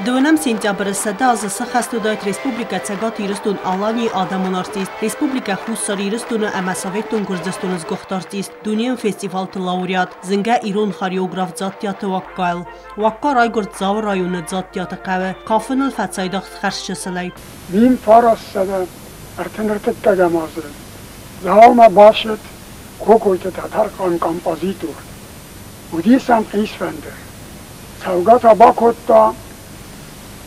Дыууынӕм сентябры 100 азы сӕххӕст уыдаид Республикӕ Цӕгат Ирыстон-Аланийы адӕмон артист, Республикӕ Хуссар Ирыстоны ӕмӕ Советон Гуырдзыстоны сгуыхт артист, дунейон фестивалты лауреат, зынгӕ ирон хореограф Дзаттиаты Уаккайыл. Уакка райгуырд Дзауы районы Дзаттиаты хъӕуы, кафыныл фӕцайдагъ хӕрзчысылӕй. 1933 азы Дзаумӕ бацыд Кокойты Тӕтӕрхъан композитор. Уыдис ӕм хъисфӕндыр. Цӕугӕ та бакодта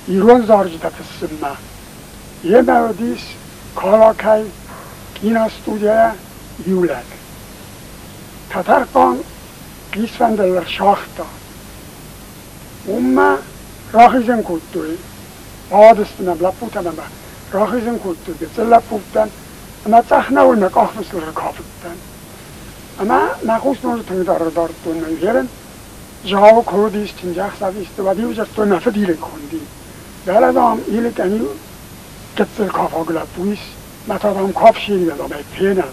ирон зарджытӕ фыссынмӕ. Йемӕ уыдис Калакӕй киностудийӕ иу лӕг. Тӕтӕрхъан хъисфӕндыр ӕрсагъта. Уым мӕ рахизын кодтой, бауадысты мӕм лӕппутӕм ӕмӕ рахизын кодтой гыццыл лӕппутӕн ӕмӕ цъӕх нӕуыл мӕ къахфыстыл ӕркафыдтӕн. Ӕмӕ мӕ хъус ноджы тынгдӕр ӕрдардтон мӕ изӕрӕн. Зӕгъӕуы куы уыдис, чындзӕхсӕв исты, уӕд-иу дзырдтой, мӕ фыд Илик хуынди. Дӕлӕ, дам, Иликӕн иу гыццыл кафаг лӕппу ис, мӕ та, дам, куы афсин, дам, ӕй фенӕм.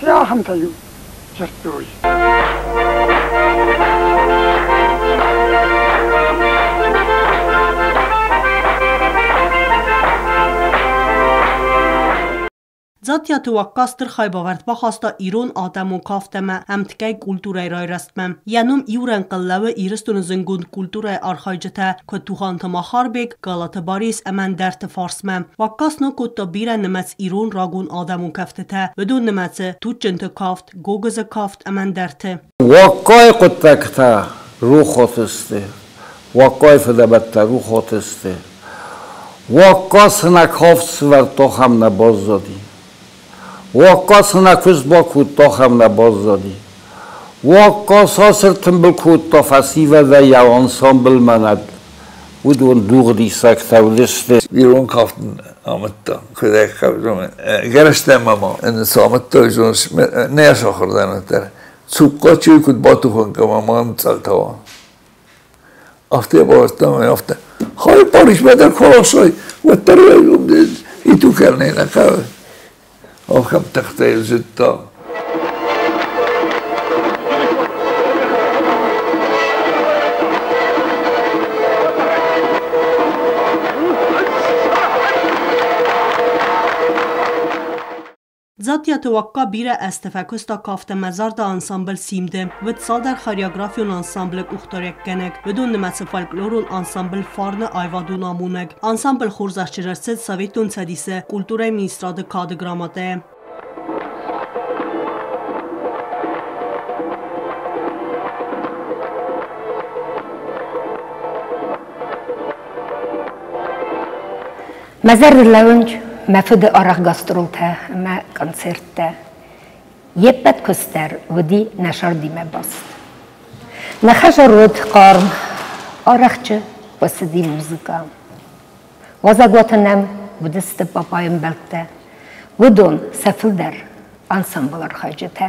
Гъе ахӕмтӕ-иу дзырдтой. Дзаттиаты Уакка стыр хайбавӕрд бахаста ирон адӕмон кафт ӕмӕ ӕмткӕй культурӕйы райрӕзтмӕ. Йӕ ном иу рӕнхъыл лӕууы Ирыстоны зындгонд культурӕйы архайджытӕ, куыд Тугъанты Махарбег, Галаты Барис ӕмӕ ӕндӕрты фарсмӕ. Уакка сног кодта бирӕнымӕц ирон рагон адӕмон кӕфтытӕ, уыдон нымӕцы Туджджынты кафт, Гогызы кафт ӕмӕ ӕндӕрты. Уаккайы хъуыддӕгтӕ рухоты сты, Уаккайы фыдӕбӕттӕ рухоты сты. Уакка цы нӕ кафт сывӕрдта, ахӕм нӕ баззади. Уакка цы нӕ куыст бакодта, ахӕм нӕ баззади. Уакка цас ӕртымбыл кодта фӕсивӕдӕй йӕ ансамблмӕ нӕ уыдон дугъдисӕгтӕ уыдысты. Ирон кафт амыдта, куыд ӕй гӕрӕстӕ мама цы амыдта, нӕ сахуыр дӕн дӕр. Цухъхъа чи куыд батухын кӕма ма ӕмцъӕлтӕ Афтӕ бавӕрдтам, афтӕ. Хай Парижмӕ дӕр куы аласай, уӕддӕр иту кӕнын нӕ хъӕуы. Ахӕм тыхтӕ йыл зыдта. Дзаттиаты Уакка бирӕ ӕзты фӕкуыста кафт ӕмӕ зарды ансамбль «Симд-ы». Уыд цалдӕр хореографион ансамблы къухдариуӕггӕнӕг, уыдон нымӕцы фольклорон ансамбль «Фарн-ы» аивадон амонӕг. Ансамбль хорзӕхджын ӕрцыд Советон Цӕдисы культурӕйы министрады кады грамотӕйӕ. Мӕ зӕрдыл лӕууынц мӕ фыды арӕх гастролтӕ ӕмӕ концерттӕ. Йе ппӕт куыст дӕр уыди нӕ сӕрдимӕ баст. Нӕ хӕдзар уыд хъарм, арӕхджы хъуысыди музыкӕ. Уазӕгуаты нӕм уыдысты папайы ӕмбӕлттӕ. Уыдон сӕ фылдӕр ансамблы архайджытӕ.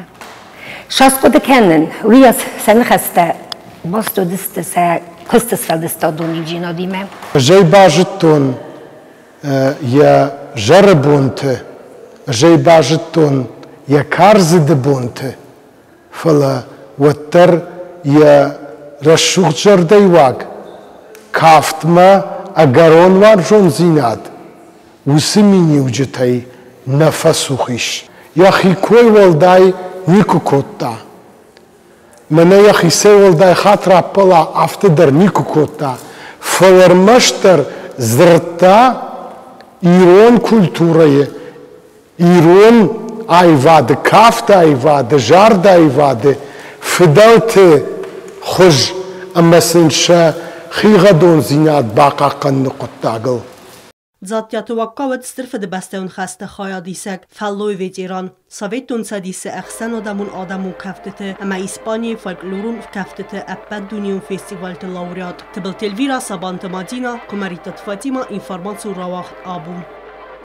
Саскъуыды кӕнын, уыйас сӕ ныхӕстӕ баст уыдысты сӕ куысты сфӕлдыстадон иудзинадимӕ. Ӕз ӕй базыдтон йӕ зӕры бонты, ӕз ӕй базыдтон йӕ кардзыды бонты, фӕлӕ уӕддӕр йӕ рӕсугъд зӕрдӕйы уаг, кафтмӕ ӕгӕрон уарзондзинад уыцы миниуджытӕй нӕ фӕцух ис. Йӕхи кой уӕлдай никуы кодта. Мӕнӕ йӕхицӕй уӕлдай хатт раппӕла, афтӕ дӕр никуы кодта, фӕлӕ ӕрмӕстдӕр дзырдта ирон культурӕйы, ирон аивады, кафты аивады, зарды аивады фыдӕлты хуыз ӕмӕ сын сӕ хигъӕдондзинад бахъахъхъӕныны хъуыддагыл. Дзаттиаты Уакка уыд Стыр Фыдыбӕстӕйон хӕсты хайадисӕг, фӕллойы ветеран, Советон Цӕдисы ӕхсӕнадӕмон адӕмон кӕфтыты ӕмӕ Испанийы фольклорон кӕфтыты ӕппӕтдунеон фестивальты лауреат. Тыбылты Эльвира, Сабанты Мадина, Куымӕридтаты Фатимӕ, информацион рауагъд «Абон».